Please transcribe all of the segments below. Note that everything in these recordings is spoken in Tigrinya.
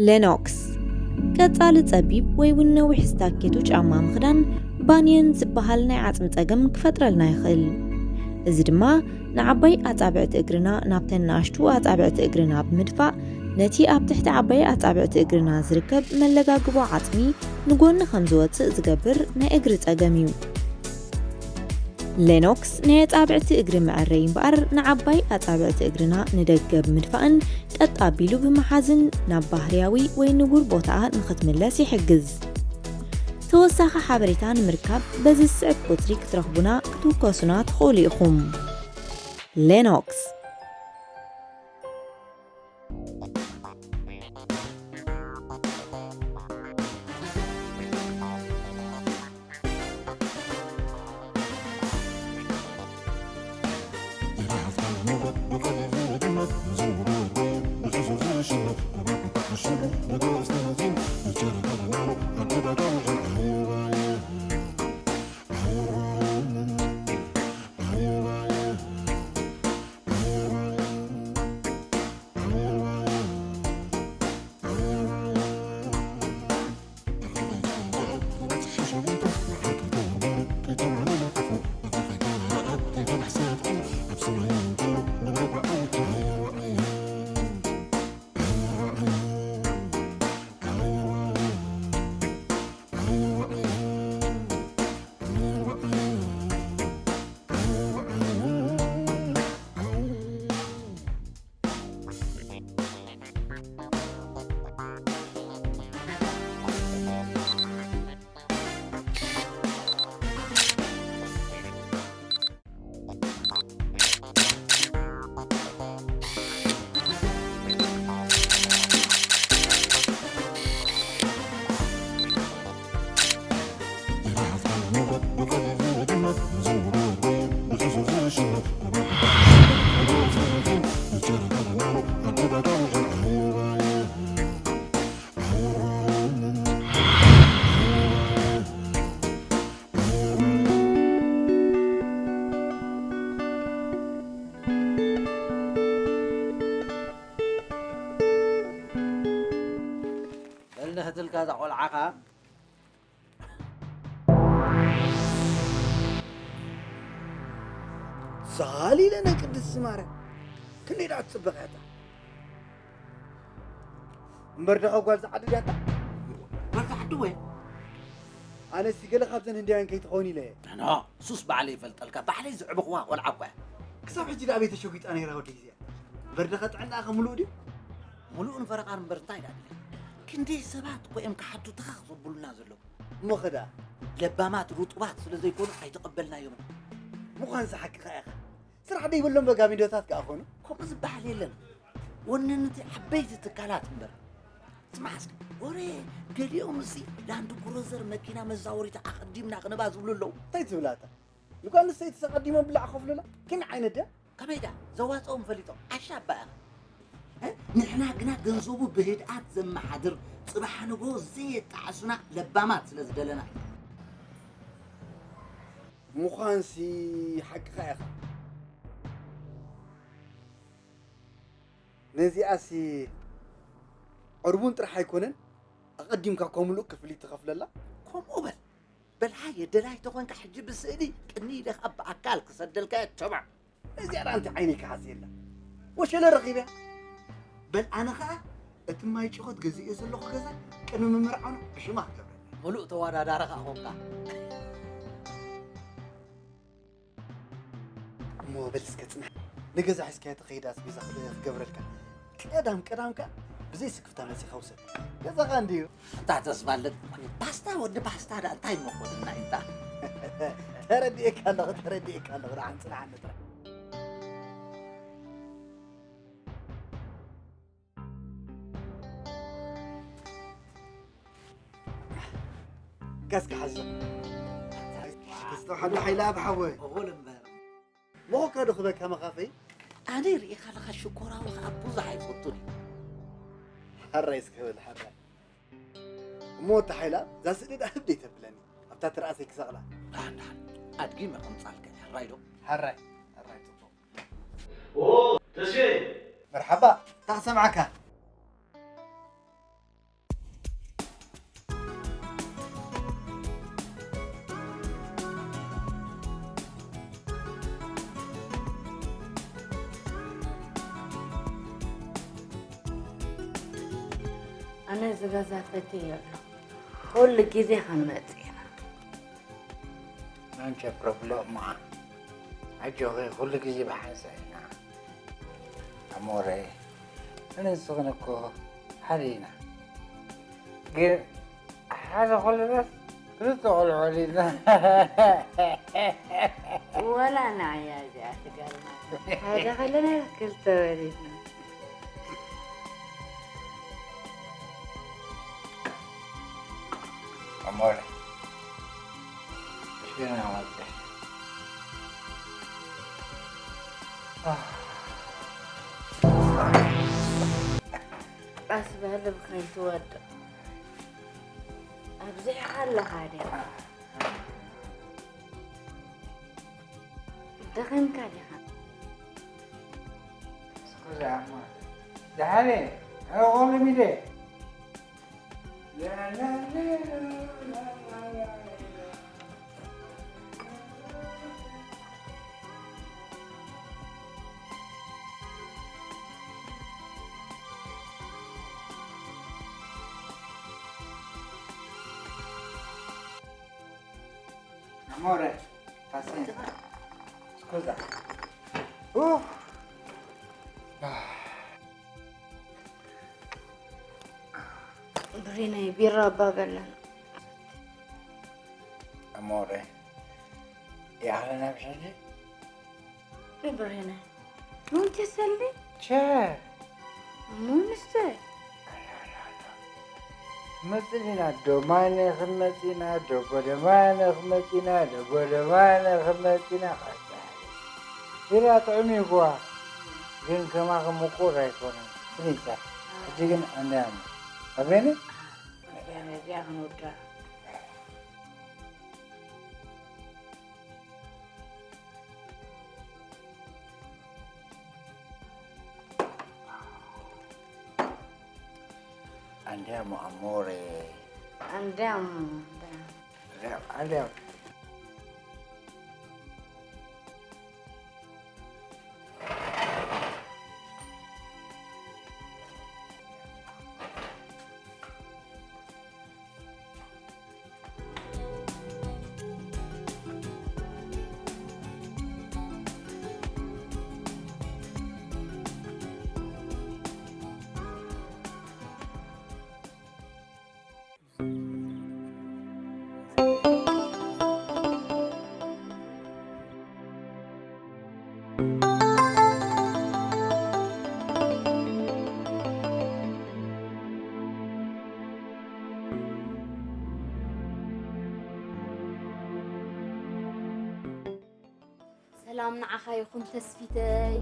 ሌኖክስ ቀጻሊ ጸቢብ ወይ እውን ነዊሕ ስታኬቶ ጫማ ምኽዳን ባንየን ዝበሃል ናይ ዓጽሚ ጸገም ክፈጥረልና ይኽእል። እዚ ድማ ንዓባይ ኣጻብዕቲ እግርና ናብተን ንኣሽቱ ኣጻብዕቲ እግርና ብምድፋእ ነቲ ኣብ ትሕቲ ዓባይ ኣጻብዕቲ እግርና ዝርከብ መለጋግቦ ዓጽሚ ንጎኒ ከም ዝወጽእ ዝገብር ናይ እግሪ ጸገም እዩ። ሌኖክስ ናይ ኣጻብዕቲ እግሪ መዐረዪ እምበኣር ንዓባይ ኣጻብዕቲ እግርና ንደገ ብምድፋእን ቀጥ ኣቢሉ ብምሓዝን ናብ ባህርያዊ ወይ ንቡር ቦታኣ ንኽትምለስ ይሕግዝ። ተወሳኺ ሓበሬታ ንምርካብ በዚ ዝስዕብ ቁጽሪ ክትረኽቡና ክትውከሱና ትኽእሉ ኢኹም። ሌኖክስ በል ንኽትልካ እዛ ቆልዓ ኸኣ። ሳሊ ኢለ ናይ ቅድስቲ ማርያም ክንደይ ደኣ ትጽበቕ እያ እታ። እምበር ደኸ ጓል ዝዓዲ ድያ እታ? ጓል ዝዓዲ ወይ? ኣነሲ ገለ ካብዘን ህንዳውያን ከይትኸውን ኢለ እየ። ኖ፣ ሱስ ባዕለይ ይፈልጠልካ፣ ባዕለይ ዘዕበኽዋ ቆልዓ እኳ እያ። ክሳብ ሕጂ ደኣ ኣበይ ተሸጒጣ ነይራ ወደይ እዚኣ? እምበር ደኸ ጥዕናኣ ከ ምሉእ ድዩ? ምሉእን ፈረቓን እምበር እንታይ ደኣ ድልየት? ክንደይ ሰባት እኮ እዮም ክሓቱ ትኸኽ ዘብሉና ዘለዉ። እሞ ኸ ደኣ? ለባማት ርጡባት ስለ ዘይኮኑ ኣይተቐበልናዮምን። ምዃንሲ ሓቅኻ ኢኻ። ስራሕ ደይብሎም በጋሚዶታት ከኣ ኾኑ። ከምኡ ዝበሃል የለን። ወነንቲ ዓበይቲ ትካላት እምበር። ስማዕ እስኪ፣ ወረ ገሊኦም እዚ ላንድ ክሩዘር መኪና መዛወሪት ኣቐዲምና ክንባ ዝብሉ ኣለዉ። እንታይ ትብላ እታ? ንጓል ኣንስተይትስ ኣቐዲሞም ብላዕ ክኸፍሉላ? ከመይ ዓይነት ድያ? ከመይ ደኣ ዘዋፅኦም ፈሊጦም ዓሻ ኣባ ኢኻ። እ? ንሕና ግና ገንዘቡ ብህድኣት ዘመሓድር፣ ፅባሕ ንግሆ ዘየጣዕሱና ለባማት ስለ ዝደለና እዩ። ምዃንሲ ሓቅኻ ኢኻ። ነዚኣሲ ዕርቡን ጥራሕ ኣይኮነን ኣቐዲምካ እኳ ምሉእ ክፍሊት ትኸፍለላ። ከምኡ በል በል ሃየ ደላይ ተኾንካ ሕጂ ብስእሊ ቅኒ ኢለ ኸኣ ብኣካል ክሰደልካ እየ ተባዕ። እዚኣ ደኣ ኣንቲ ዓይነይ ክሓስየላ ወሸለ ረኺበያ። በል ኣነ ኸኣ እቲ ማይ ጭኾት ገዚኤ ዘለኹ ገዛ ቅድሚ ምምርዓውና ብሽማ ክገብረላ። ምሉእ ተወዳዳሪ ኸኣ ኾንካ። እሞ በል እስከ ጽናሕ ንገዛ ሒዝካዮ ተኸይድ ኣስቤዛ ክገብረልካ። ቀዳም ቀዳም ከኣ ብዘይ ስክፍታ መጺኻ ውሰድ። ገዛኻ እንድዩ። ኣታ ተስፋልደት ፓስታ ወዲ ፓስታ ደኣ እንታይ እሞ ኮንና ኢንታ። ተረዲኤካ ኣለኹ ተረዲኤካ ኣለኹ ደሓን ጽናሓኒ ጥራሕ። ጋስካ ሓዞ። ተስተውሓሉ ሓይላ ኣብ ሓወይ። እኹል እምበር። መኾካ ዶ ክበካ መኻፈይ? ኣነ ርኢኻ ኣለኻ ሽኮራዊ ኸኣ ብዙሕ ኣይፈቱን እዩ። ሓራይ እስከ በል ሓራይ። እሞ ወዲ ሓይላ እዛ ስእሊ ደኣ ህብ ደይተብለኒ ኣብታ ትርኣሰይ ክሰቕላ። ደሓን ደሓን ኣድጊ መቐምጻልካ ሕራይ ዶ? ሓራይ ሓራይ ጽቡቕ። ተስፌ መርሓባ እንታይ ክሰምዓካ? ኣነ እዚ ገዛ ፈትየሉ። ኩሉ ግዜ ክንመጽእ ኢና። ኣንቺ ፕሮብለማ ኣጆኺ፣ ኩሉ ግዜ ብሓንሳእ ኢና። ኣሞረይ፣ ኣነ ንስኽን እኮ ሓደ ኢና። ግን ሓደ ኮለናስ ክልተ ቆልዑ ወሊድና። ወላ ንዓያ እዚኣ ትገርማ። ሓደ ከለና ክልተ ወሊድና። ኣሞረ፣ ሽና ወጥሕ። ቀስ በል ብኸይትወድቕ። ኣብዚሕኻ ኣለኻ ድያ? ደኺምካ ዲኻ? እስኩዛ እሞ። ደሓን እየ። ኣነ ቆልሚ ድየ? Amore, pazienza. Scusa. Uh. ብሬናይ ቢራ እባ በለን። ኣሞረ፣ ይኣኽለና ብሕጂ? ብሬናይ፣ ኑን ትሰሊ? ቸ። ኑን እስተ። መጽና ዶ ማነ ክመጽና ዶ ጎደማነ ክመጽና ዶ ጎደማነ ክመጽና። ቢራ ጥዑም እዩ እኳ፣ ግን ከማኺ ምቁር ኣይኮነን። ፍሊታ፣ ሕጂ ግን እንድያም ኣቤነ? ኣቤነ፣ እዚኣ ክንውዳ። Andiamo, amore. Andiamo. Andiamo, andiamo. ሰላም ንዓኻ ይኹን ተስፊተይ።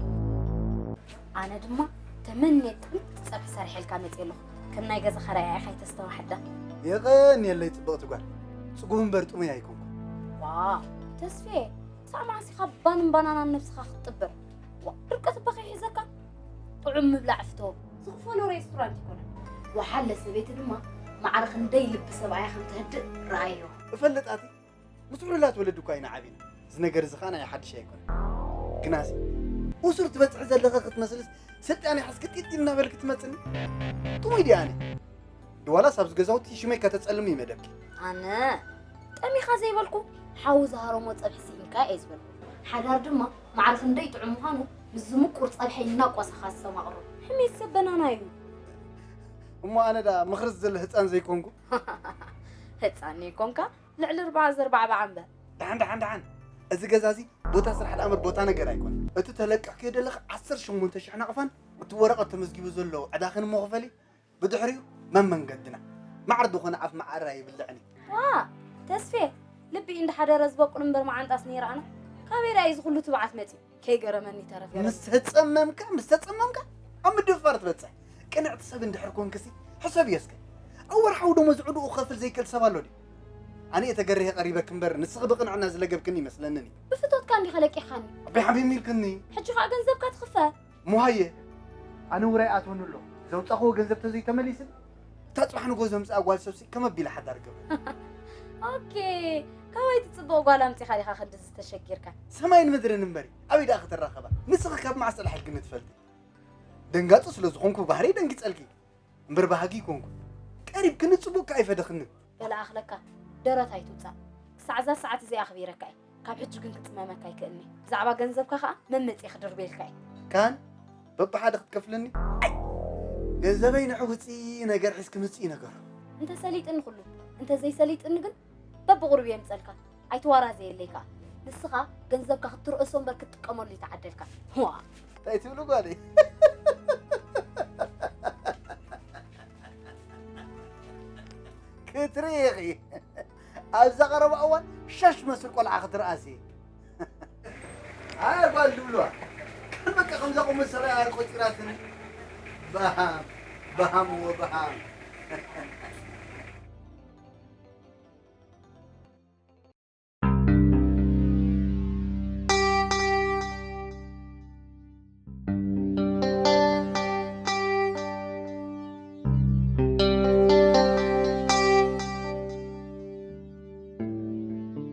ኣነ ድማ ተመንየ ጥዕምቲ ጸብሒ ሰሪሐልካ መጽየ ኣለኹ። ከም ናይ ገዛኻ ረኣያ ኢኻ ኣይተስተዋሕዳ። የቐንየለይ ጽብቕቲ ጓል። ጽጉም እምበር ጥሙይ ኣይኮንኩ። ዋ፣ ተስፌ፣ ክሳዕ መዓስ ኢኻ ባንን ባናናን ነብስኻ ክትጥብር? ዋ፣ ድርቀት እባ ከይሕዘካ። ጥዑም ምብላዕ ፍቶ። ዝኽፈሎ ሬስቶራንት ይኮነ። ወሓለ ሰበይቲ ድማ ማዕረ ክንደይ ልቢ ሰብኣያ ከም ተህድእ ረኣዮ። እፈልጥ ኣቲ። ምስ ውሑዳት ወለዲ እኳ ኢና ዓቢና። እዚ ነገር እዚ ኸኣ ናይ ሓድሽ ኣይኮነን። ግናሲ፣ እሱር ትበጽሒ ዘለኺ ክትመስልስ፣ ስልጣን ይሓዝኪ ጢጥ እናበልኪ ትመጽኒ? ጥሙይ ድየ ኣነ? ድዋላስ ኣብዚ ገዛውቲ ሽመይ ከተጸልሚ እዩ መደብኪ? ኣነ ጠሚኻ ዘይበልኩ፣ ሓዊ ዝሃረሞ ጸብሒ ስኢንካ እየ ዝበልኩ። ሓዳር ድማ ማዕረ ክንደይ ጥዑም ምዃኑ፣ ምስዚ ምቁር ጸብሐይ እናቆሰኻ ዝሰማቕሮ። ሕሜት ሰብ በናና እዩ። እሞ ኣነ ደኣ ምኽርስ ዘሎ ህጻን ዘይኮንኩ? ህጻን ይኮንካ? ልዕሊ ኣርብዓ ዘርባዕባዕ እምበር። ደሓን፣ ደሓን፣ ደሓን። እዚ ገዛ እዚ ቦታ ስራሕ ደኣ እምበር ቦታ ነገር ኣይኮነን። እቲ ተለቂሕክዮ ዘለኺ ዓሰርተ ሸሞንተ ሽሕ ናቕፋን እቲ ወረቐት ተመዝጊቡ ዘሎ ዕዳኽን እሞ ክፈሊ፣ ብድሕሪኡ መመንገድና። ማዕረ ዝኾነ ኣፍ መዓር ኣይብልዕን እዩ። ዋ፣ ተስፌ፣ ልቢ እንዳሓደረ ዝበቁል እምበር መዓንጣስ ነይራኣና። ካበይ ደኣ እዩ እዚ ኩሉ ትብዓት መጺኡ? ከይገረመኒ ተረፍ ገረኒ። ምስ ተጸመምካ፣ ምስ ተጸመምካ ኣብ ምድፍፋር ትበጽሕ። ቅንዕቲ ሰብ እንድሕር ኮንክሲ፣ ሕሰብዮ እስከ። ኣብ ወርሓዊ ደሞዝ ዕድኡ ክኸፍል ዘይክእል ሰብ ኣሎ ድዩ? ኣነ እየ ተገሪሀ ቀሪበኪ እምበር፣ ንስኺ ብቕንዕና ዝለገብክኒ ይመስለንን እዩ። ብፍቶትካ እንዲኻ ለቂኻኒ። ኣቦይ ሓሚም ኢልክኒ። ሕጂ ኸኣ ገንዘብካ ትኽፈል። እሞ ሃየ፣ ኣነ ውራይ ኣትወኒ ኣሎ። ዘውጻእክዎ ገንዘብ ተዘይተመሊስን፣ እታ ጽባሕ ንግሆ ዘምጽኣ ጓል ሰብሲ ከመ ኣቢለ ሓዳር ገብር? ኦኬ፣ ካባይ ትጽብቕ ጓል ኣምጺኻ ዲኻ ክንድዚ ተሸጊርካ? ሰማይን ምድርን እምበሪ፣ ኣበይ ደኣ ክትራኸባ? ንስኺ ካብ መዓስ ጸላሒልክኒ ትፈልጢ? ደንጋጺ ስለ ዝኾንኩ ብባህርይ ደንጊጸልኪ። እምበር ባህጊ ይኮንኩ። ቀሪብክኒ ጽቡቕ ከኣ ኣይፈደኽንን። በል ኣኽለካ፣ ደረት ኣይትውጻእ። ክሳዕ እዛ ሰዓት እዚኣ ኣኽቢረካ እየ። ካብ ሕጂ ግን ክጽመመካ ኣይክእልኒ። ብዛዕባ ገንዘብካ ከኣ መመጽየ ክድርብየልካ እየ። ካን በብሓደ ክትከፍለኒ? ኣይ! ገንዘበይ ንዕውጺ ነገር ሒዝኪ ምጽኢ ነገሩ። እንተ ሰሊጥኒ ኩሉ፣ እንተ ዘይሰሊጥኒ ግን በብቑሩብ የምጸልካ። ኣይትዋራዘየለይ ከኣ። ንስኻ ገንዘብካ ክትርእሶ እምበር ክትጥቀመሉ ይተዓደልካ። ዋ! እንታይ ትብሉ ጓለይ? ክትርኢ ኢኺ። ኣብዛ ቀረባ እዋን ሸሽ መስል ቆልዓ ክትርኣሲ። ኣይ ጓል ዝብልዋ። ከም በቃ ከምዛ ቁም ሰራያ ቆጺራትን። በሃም፣ በሃም ወበሃም።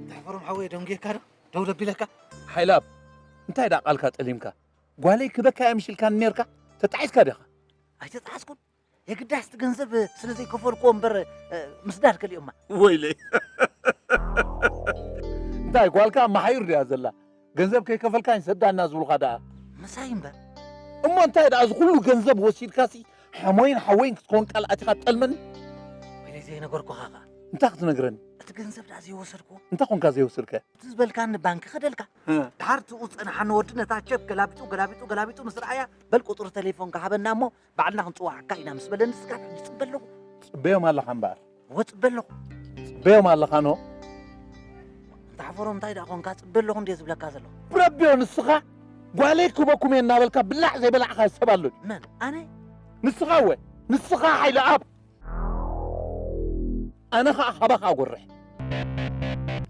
ተሕፈሮም ሓወይ ደንጉየካ ዶ? ደው ደቢለካ? ሓይላብ፣ እንታይ ደኣ ቃልካ ጠሊምካ? ጓለይ ክበካ እያ ምሽ ኢልካኒ ነርካ? ተጣዒስካ ዲኻ? ኣይተጣዓስኩን። የግዳስ እቲ ገንዘብ ስለ ዘይከፈልኩዎ እምበር ምስዳድ ከሊኦማ። ወይለይ። እንታይ ጓልካ መሓዩር ድያ ዘላ? ገንዘብ ከይከፈልካ ይንሰዳና ዝብሉኻ ደኣ። ምሳይ እምበር። እሞ እንታይ ደኣ እዚ ኩሉ ገንዘብ ወሲድካሲ ሓሞይን ሓወይን ክትከውን ቃል ኣቲኻ ትጠልመኒ? ወይለይ ዘይነገርኩኻ ኸኣ። እንታይ ክትነግረኒ? እቲ ገንዘብ ደኣ ዘይወሰድኩዎ። እንታይ ኮንካ ዘይወሰድካዮ? እቲ ዝበልካኒ ባንኪ ከደልካ። ድሓር ትኡ ዝጸንሓኒ ወዲ ነታ ቸክ ገላቢጡ ገላቢጡ ገላቢጡ ምስ ረኣያ በል ቁጽሪ ተሌፎንካ ሃበና እሞ ባዕልና ክንጽውዓካ ኢና ምስ በለኒ ስጋብ ሕጂ ጽበ ኣለኹ። ጽበዮም ኣለኻ እምበኣር። እወ ጽበ ኣለኹ። ጽበዮም ኣለኻ ኖ። እንታ ሓፈሮም እንታይ ደኣ ኾንካ ጽበ ኣለኹ እንድየ ዝብለካ ዘለኹ። ብረቢዮ ንስኻ ጓለይ ክህበኩም እየ እናበልካ ብላዕ ዘይበላዕኻ ሰብ ኣሎ ድዩ? መን ኣነ? ንስኻ እወ ንስኻ ሓይለኣብ። ኣነ ኸዓ ካባኻ ኣጎርሕ።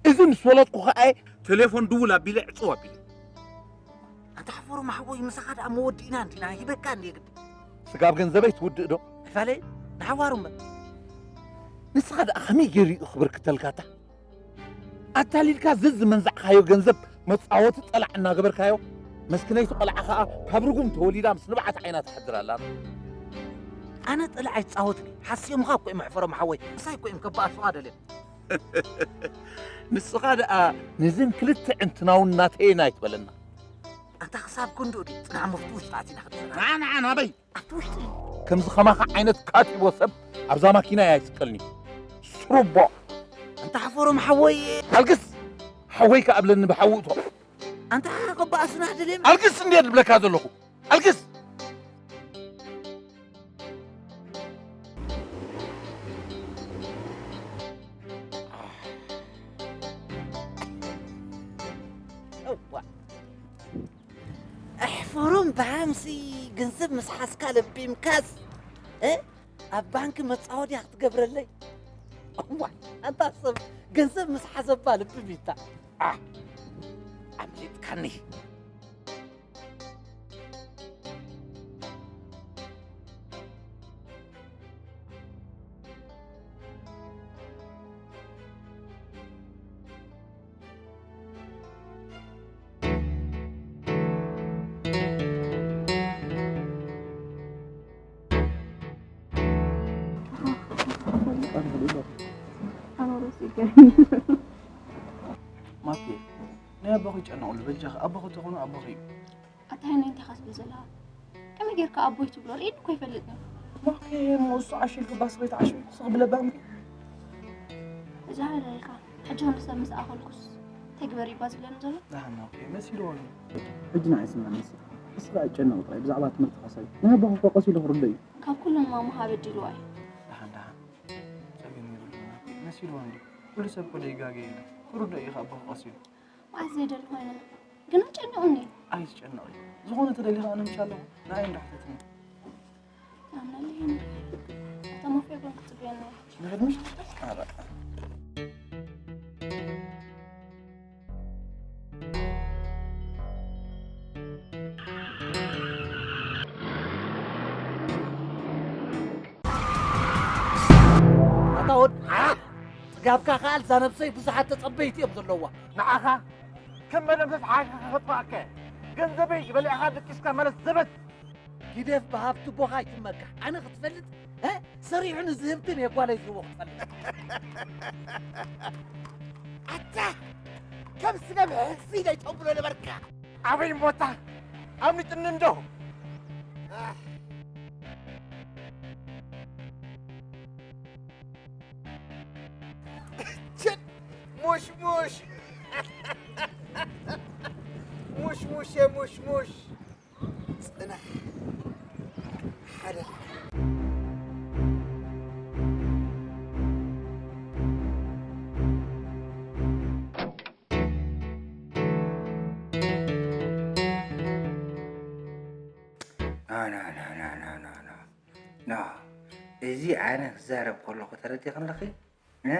እዚ ምስ ወለድኩ ኸዓ እየ ተሌፎን ድውል ኣቢለ ዕጽው ኣቢለ። ኣታ ሓፈሮም ሓወይ ምሳኻ ደኣ መወዲእና እንዲና ሂበካ እንድየ ግዲ። ስጋብ ገንዘበይ ትውድእ ዶ? ኣይፋለየ ንሓዋሩ እምበር። ንስኻ ደኣ ከመይ ገይሩ እዩ ክብርክተልካ እታ ኣታሊልካ ዝዝ መንዛዕካዮ ገንዘብ መጻወቲ ጠላዕ እናገበርካዮ፣ መስኪነይቲ ቆልዓ ኸኣ ካብ ርጉም ተወሊዳ ምስ ንብዓት ዓይና ትሓድር ኣላ። ኣነ ጠላዕ ኣይጻወትን እየ። ሓስዮምኻ እኮ እዮም ኣሕፈሮም ሓወይ። ምሳይ እኮ እዮም ከባኣሱኻ ደልዮም። ንስኻ ደኣ ነዘን ክልተ ዕንትናውን ናተየን ኣይትበለና። ኣንታ ክሳብ ክንድኡ ድዩ? ጽናሕ መፍቱ ውሽጢ ኣቲና ክትሰራ። ንዓ ንዓ ናበይ? ኣብቲ ውሽጢ። ከምዚ ኸማኻ ዓይነት ካቲቦ ሰብ ኣብዛ ማኪና እያ ይስቀልኒ። ስሩቦ። ኣንታ ሓፈሮም ሓወይ። ኣልግስ። ሓወይ ከኣብለኒ ብሓዊ እቶ። ኣንታ ከበኣሱና ደልዮም። ኣልግስ እንድየ ዝብለካ ዘለኹ። ኣልግስ። እዋ። ኣሕፈሮም ብሃምሲ ገንዘብ ምስ ሓዝካ ለቢምካስ እ ኣብ ባንኪ መጻወድያ ክትገብረለይ? እዋ ኣንታ ሰብ ገንዘብ ምስ ሓዘባ ልቢ ሚታ ኣ ኣምሊጥካኒ። ማኪ ናይ ኣቦኺ ጨነቕሉ በጃኺ ኣቦኺ ተኾኑ ኣቦኺ እዩ። ኣታ ሃይነ እንታይ ኢኻ ትብል ዘለኻ? ከመይ ጌርካ ኣቦይ ትብሎ ርእየኒ እኮ ኣይፈልጥን። ማኪ እሞ እሱ ዓሽ ኢልኪ ባስኺ ተዓሽዊ ስኽ ብለባምኪ። እዛ ሃይነ ኢኻ ሕጂ ክንዲ ሰብ ምስ ኣኸልኩስ እንታይ ግበር እዩ እባ ዝብለኒ ዘሎ? ደሓን ማኪ መሲልዎ እዩ። ሕጂ ንዓይ ስምዓኒ እስኻ። እስኻ ኣይጨነቕ ጥራይ ብዛዕባ ትምህርትኻ ሰብ ናይ ኣቦኺ እኮ ቀስ ኢሉ ክርዶ እዩ። ካብ ኩሎም ማማ ሃ በዲልዋ እዩ። ደሓን ደሓን ጸገም የብሉን ማኪ መሲልዎ እንድዩ። ኩሉ ሰብ እኮ ደይጋገ የለን። ክርዶ እዩ ካብ ኣቦኺ ቀስ ኢሉ። መዓስ ዘይደሊ ኮይነ ግና ጨኒቑኒ። ኣይትጨነቒ። ዝኾነ ተደሊኻ ኣነ ምሽ ኣለኹ። ንዓይ እንዳ ሕተትኒ። ኣምናለይ እንዲ። እታ ማፍያ ጓል ክትጽበየና እያ። ንኽድምሽ? ኣረ። ኣታ ወድ ዓሕ! ጽጋብካ ከኣ እዛ ነብሰይ ብዙሓት ተጸበይቲ እዮም ዘለዋ። ንዓኻ ከም መደምሰስ ሓሽካ ከጥፍኣካ እየ። ገንዘበይ በሊዕኻ ደቂስካ መለስ ዘበት። ግደፍ ብሃብቲ ኣቦኻ ኣይትመካሕ። ኣነ ክትፈልጥ እ ሰሪዑ ንዝህምቲ ንየጓለይ ዝህቦ ክፈልጥ። ኣታ ከም ስገም ሕፊ ዘይተብሎ ነበርካ። ኣበይ ሞታ ኣምልጥኒ እንዶ። ችን ሙሽሙሽ። ሙሽሙሽ የሙሽሙሽ። ጽናሕ ሓደ። ኖ፣ ኖ፣ ኖ፣ ኖ፣ ኖ፣ ኖ፣ ኖ። ኖ። እዚ ኣነ ክዛረብ ከለኹ ተረዲእኺ ኣለኺ? እ?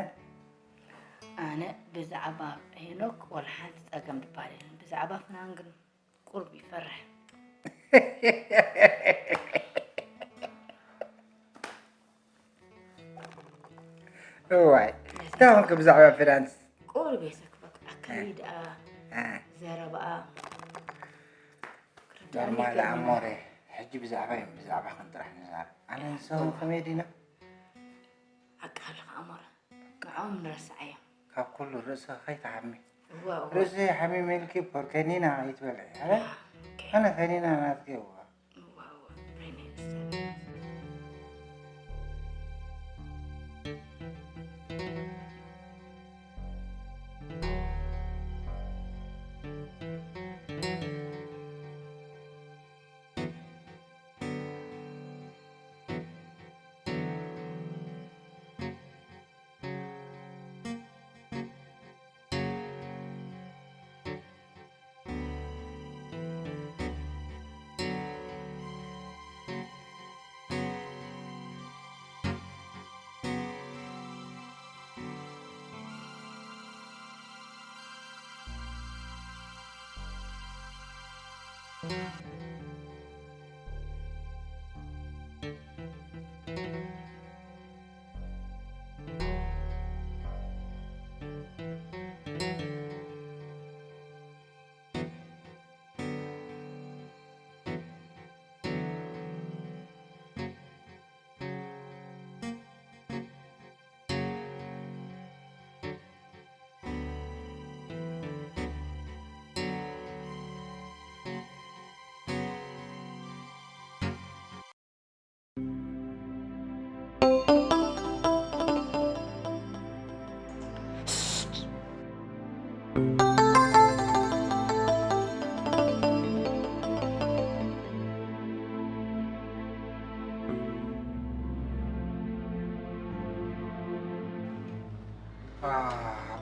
ኣነ ብዛዕባ ሄኖክ ወላ ሓንቲ ጸገም ዝበሃል የለን። ብዛዕባ ፍናን ግን ቁሩብ ይፈርሕ። እዋይ፣ እንታይ ኾንኪ ብዛዕባ ፍናንስ? ቁሩብ የሰክፈክ። ኣካይድኣ፣ እ። ዘረባኣ፣ ክርድኣኒ ኖርማል ይገብር። ኣሞረ፣ ሕጂ ብዛዕባ እዮም፣ ብዛዕባኽን ጥራሕ ንዛረብ። ኣነ ንስኽን ከመይ ዲና? ሓቂ ኣለኻ ኣሞረ። ንዕኦም ንረስዓዮም። ካብ ኩሉ ርእስኺ ከይትሓሚ። እወ፣ እወ። ርእሲ ሓሚመ ኢልኪ ፖር ከኒና ኣይትበልዒ፣ ኣረ? ያ፣ ኦኬ። ኣነ ከኒና ናትኪ እዋ። እወ፣ እወ። ብሬነይ ንሳ።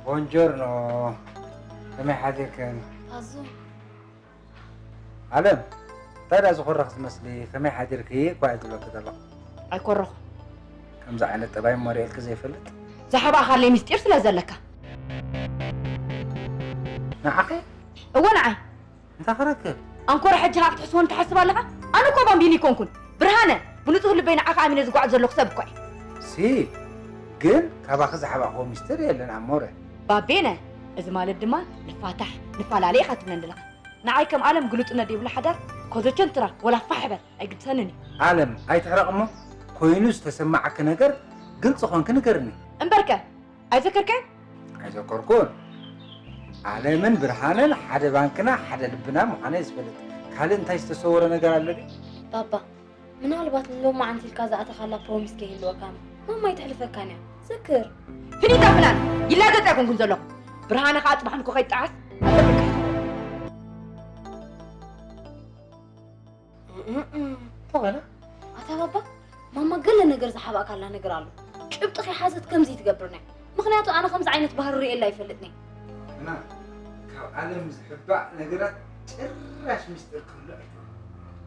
ቦንጆርኖ፣ ከመይ ሓዲርክን? ኣዙ። ኣለም፣ እንታይ ደኣ ዝኾረኽ ዝመስሊ? ከመይ ሓዲርኪ እኳ እየ ዝብለኪ ዘለኹ። ኣይኮረኹ። ከምዚ ዓይነት ጠባይ እሞ ሪኤልኪ ዘይፈልጥ። ዝሓባእኻለይ ምስጢር ስለ ዘለካ። ንዓኺ? እወ፣ ንዓይ። እንታይ ክረክብ? ኣንኮረ፣ ሕጂ ኸኣ ክትሕስወኒ ትሓስብ ኣለኻ? ኣነ እኮ ባምቢኒ ኣይኮንኩን። ብርሃነ፣ ብንጹህ ልበይ ንዓኻ ኣሚነ ዝጓዓዝ ዘለኹ ሰብ እኮ እየ። ሲ፣ ግን ካባኺ ዝሓባእክዎ ምስጢር የለን ኣሞረ። ባቤነ፣ እዚ ማለት ድማ ንፋታሕ፣ ንፈላለ ኢኻ ትብለኒ ዘለኻ። ንዓይ ከም ኣለም ግሉጽነት ዘይብሉ ሓዳር ኮዘቸንትራ ወላ ፋሕ በል ኣይግድሰንን እዩ። ኣለም፣ ኣይትሕረቕ እሞ፣ ኮይኑ ዝተሰማዓኪ ነገር ግልጺ ኾንኪ ንገርኒ። እምበርከ፣ ኣይዘከርከን? ኣይዘከርኩን። ኣለምን ብርሃንን ሓደ ባንክና፣ ሓደ ልብና ምዃነይ ዝፈልጥ። ካልእ እንታይ ዝተሰወረ ነገር ኣሎ ድዩ? ባባ፣ ምናልባት ንሎማዓንቲ ኢልካ ዝኣተኻላ ፕሮሚስ ከይህልወካ እሞ። ማማ ኣይተሕልፈካን እያ። ዝክር። ፍኒታ ፍናን፣ ይላገጽ ኣይኮንኩን ዘለኹ። ብርሃነ ከኣ ጽባሕ ንኮ ከይጠዓስ ኣለብካ። እእእ። እንታይ በላ? ኣታ ባባ፣ ማማ ገለ ነገር ዝሓባእካላ ነገር ኣሎ። ጭብጢ ከይሓዘት ከምዚ ትገብርና። ምኽንያቱ ኣነ ከምዚ ዓይነት ባህሪ ርእየላ ኣይፈልጥን እየ። እና ካብ ኣለም ዝሕባእ ነገራት ጭራሽ ምስጢር ክህሉ ኣይትብል።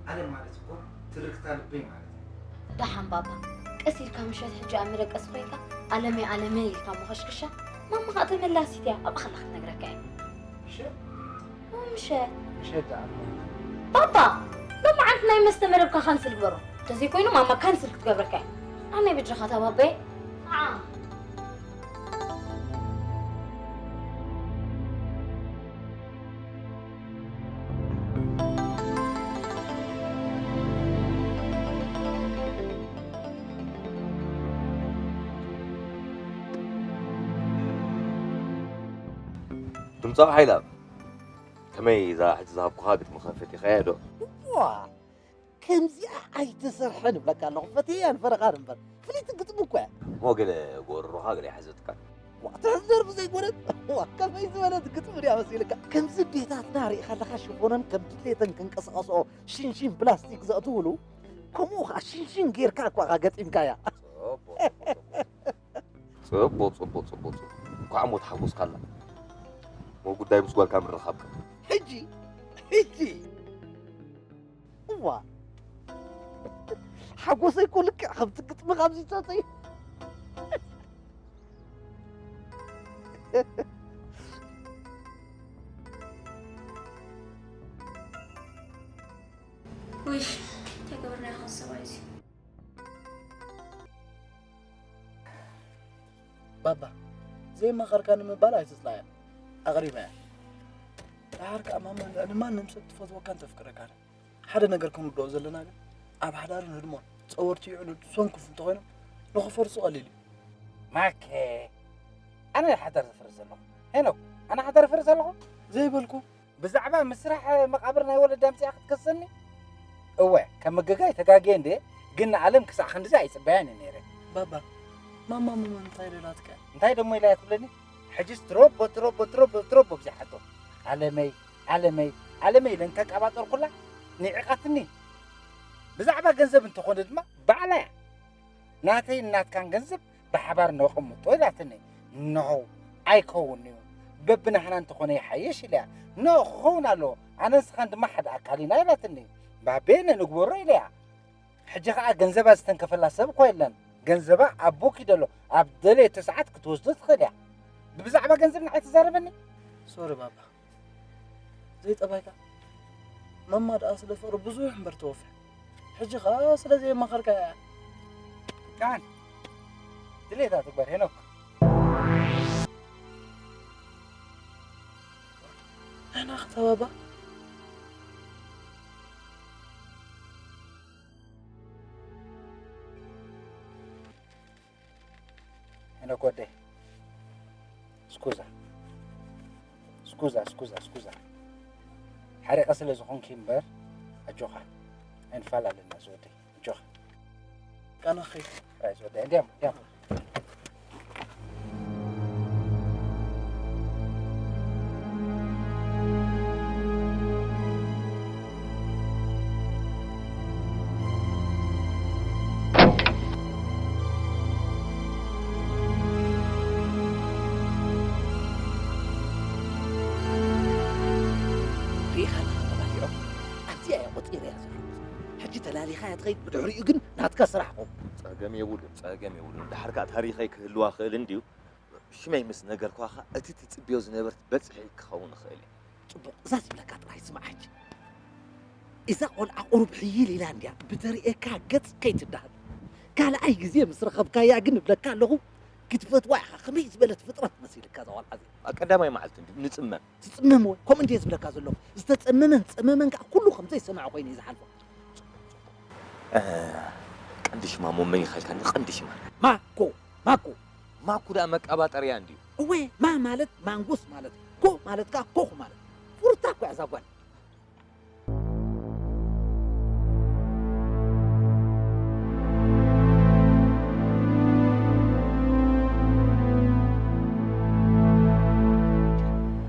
ኣለም ማለት እኮ ትርክታ ልበይ ማለት እዩ። ደሓን ባባ፣ ቀስ ኢልካ ምሸት ሕጂ ኣብ መደቀሲ ኮይንካ ኣለመይ ኣለመይ ኢልካ መኸሽክሻ፣ ማማ ኸኣ ተመላሲት እያ፣ ኣብኣ ከላ ክትነግረካ እያ። ምሸት? ምሸት። ምሸት ደኣ እሞ። ባባ፣ ሎማዓንቲ ናይ መስተ መደብካ ካንስል ግበሮ። እንተዘይኮይኑ ማማ ካንስል ክትገብረካ እያ። ኣነ ብድኻ ታባበየ። ሶ ሓይላ፣ ከመይ እዛ ሕጂ ዝሃብኩኻ ግጥሚ ከፈቲኻያ ዶ? እዋ፣ ከምዚኣ ኣይተሰርሐን እብለካ ኣለኹ። ፈትየያ ንፈረቓን እምበር። ፍልይቲ ግጥሚ እኮ እያ። እሞ ገለ ጎረሮኻ ገለ ይሓዘትካ? ዋ፣ ትሕዝ ደርፊ ዘይኮነት? ዋ፣ ከመይ ዝበለት ግጥሚ ድያ መሲልካ? ከምዚ ኣዴታትና ርኢኻ ኣለኻ ሽፎነን ከም ድሌተን ክንቀሳቐስኦ ሽንሽን ፕላስቲክ ዘእትውሉ፣ ከምኡ ኸዓ ሽንሽን ጌርካ እኳ ኢኻ ገጢምካያ። ጽቡቕ፣ ጽቡቕ፣ ጽቡቕ። ጽቡቕ፣ ጽቡቕ፣ ጽቡቕ። እንኳዕ እሞ ተሓጎስካላ። እሞ ጉዳይ ምስ ጓልካ ምርኻብካ። ሕጂ፣ ሕጂ። እዋ። ሓጎሰይ እኮ ልክዕ ከምቲ ግጥሚ ካብዚ ጸጸዩ። ውይ፣ እንታይ ገበርና ይኾን ሰብኣይ እዚ? ባባ፣ ዘይመኸርካኒ ምባል ኣይትጽላእያ። ኣቕሪበያ። ደሓር ከኣ ማማ ልዕሊ ማንም ሰብ ትፈትወካን ተፍቅረካን። ሓደ ነገር ክንርድኦ ዘለና ግን፣ ኣብ ሓዳርን ህድሞን ጸወርቲ ይዕኑድ ሰንኩፍ እንተኾይኖም፣ ንኽፈርሱ ቀሊል እዩ። ማኬ፣ ኣነ ሓዳር ዘፍርስ ዘለኹ። ሄኖክ፣ ኣነ ሓዳር እፈርስ ኣለኹ? ዘይበልኩ። ብዛዕባ ምስራሕ መቓብር ናይ ወለዲ ኣምጺኣ ክትከሰኒ? እወ፣ ከም ምግጋይ ተጋግየ እንድየ፣ ግን ንኣለም ክሳዕ ክንድዚ ኣይጽበያን እየ ነይረ። ባባ፣ ማማ ምመን እንታይ ኢላትካ? እንታይ ደሞ ኢላ እያ ትብለኒ? ሕጅስ ትሮቦ ትሮቦ ትሮቦ ትሮቦ ብዚሓቶ ኣለመይ ኣለመይ ኣለመይ ኢለ እንተቀባጠርኩላ ንዒቓትኒ። ብዛዕባ ገንዘብ እንተኾነ ድማ ባዕላ እያ ናተይን ናትካን ገንዘብ ብሓባር ነቐምጦ ኢላትኒ። ኖው ኣይከውን እዩ፣ በብናህና እንተኾነ ይሓይሽ ኢለያ። ኖ ክኸውን ኣለዎ፣ ኣነ ንስኻን ድማ ሓደ ኣካል ኢና ኢላትኒ። ባቤ ነንግበሮ ኢለያ። ሕጂ ኸኣ ገንዘባ ዝተንከፈላ ሰብ እኳ የለን። ገንዘባ ኣብ ቦኪ ደሎ ኣብ ደለየቶ ሰዓት ክትወስዶ ትኽእል እያ። ብብዛዕባ ገንዘብ ንዓይ ትዛረበኒ? ሶሪ ባባ ዘይጠባይካ። ማማ ደኣ ስለ ፍቕሪ ብዙሕ እምበር ተወፍያ። ሕጂ ኸኣ ስለ ዘየማኸርካያ እያ። ቃል ድሌታ ትግበር ሄኖክ። ንሕና ኸ ባባ? ሄኖክ ወደይ፣ ስኩዛ ስኩዛ ስኩዛ ስኩዛ፣ ሓሪቐ ስለ ዝኾንኪ እምበር ኣጆኻ ኣይንፈላለን ኢና ዝወደይ፣ ኣጆኻ። ቃና ኸይድ። ኣይ ዝወደይ፣ እንዲያም እንዲያም። ርኢኻ ኣለኻ መባሊዖ ኣብዚኣ እያ ቆጺረያ ዘለኹ። ሕጂ ተላሊኻያ ትኸይድ ብድሕሪኡ ግን ናትካ ስራሕ ኹም። ጸገም የብሉን ጸገም የብሉን። ደሓር ከኣ ታሪኸይ ክህልዋ ክእል እንድዩ። ሽመይ ምስ ነገርኳኻ እቲ ትጽብዮ ዝነበርት በጽሒ ክኸውን ይኽእል እዩ። ጽቡቕ እዛ ዝብለካ ጥራይ ስማዕ ሕጂ። እዛ ቆልዓ ቁሩብ ሕይል ኢላ እንድያ ብተርእየካ ገጽ ከይትዳህል። ካልኣይ ግዜ ምስ ረኸብካያ ግን እብለካ ኣለኹ ክትፈትዋ ኢኻ። ከመይ ዝበለት ፍጥረት መሲልካ እዛ ቆልዓ እዚኣ። ኣብ ቀዳማይ መዓልቲ እንድዩ ንጽመም። ትጽመም ወ ከምኡ እንድየ ዝብለካ ዘለኹ። ዝተጸመመን ዝጸመመን ከኣ ኩሉ ከም ዘይሰምዐ ኮይኑ እዩ ዝሓልፎ። ቀንዲ ሽማ እሞ መን ኢኻ ኢልካኒ? ቀንዲ ሽማ። ማኮ፣ ማኮ። ማኩ ደኣ መቃባጠርያ እንድዩ። እወ፣ ማ ማለት ማንጉስ ማለት፣ ኮ ማለት ከኣ ኮኹ ማለት። ፍሩታ እኮ እያ እዛ ጓል።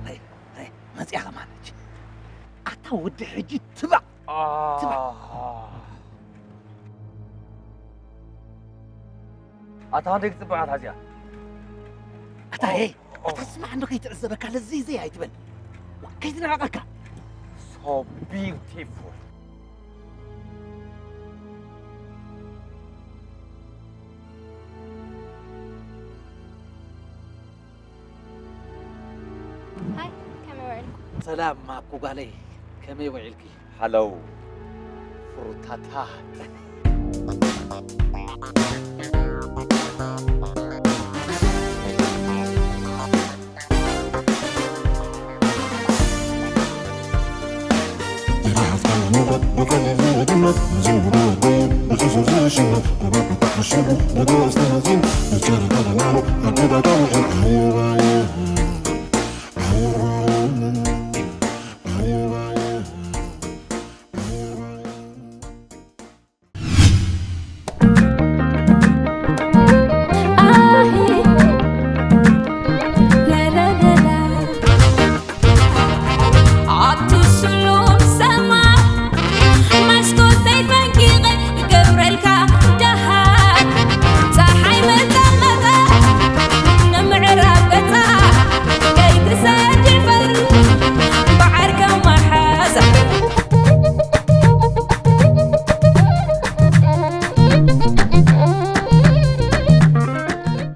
ኣይ፣ ኣይ፣ መጽያ ከማን ሕጂ። ኣታ ወዲ ሕጂ ትባዕ። ትባዕ። ኣታ ክንደይ ክትጽብቕ እያ እዚኣ? ኣታ ሄይ፣ ኣታ ስማዕ እንዶ ከይትዕዘበካ ለዘይ ዘይ ኣይትበል። ከይትንዕቐካ። So beautiful. ሃይ፣ ከመይ ውዒልኩም? ሰላም ማኩ ጓለይ፣ ከመይ ውዒልኪ? ሃለው ፍሩታታት።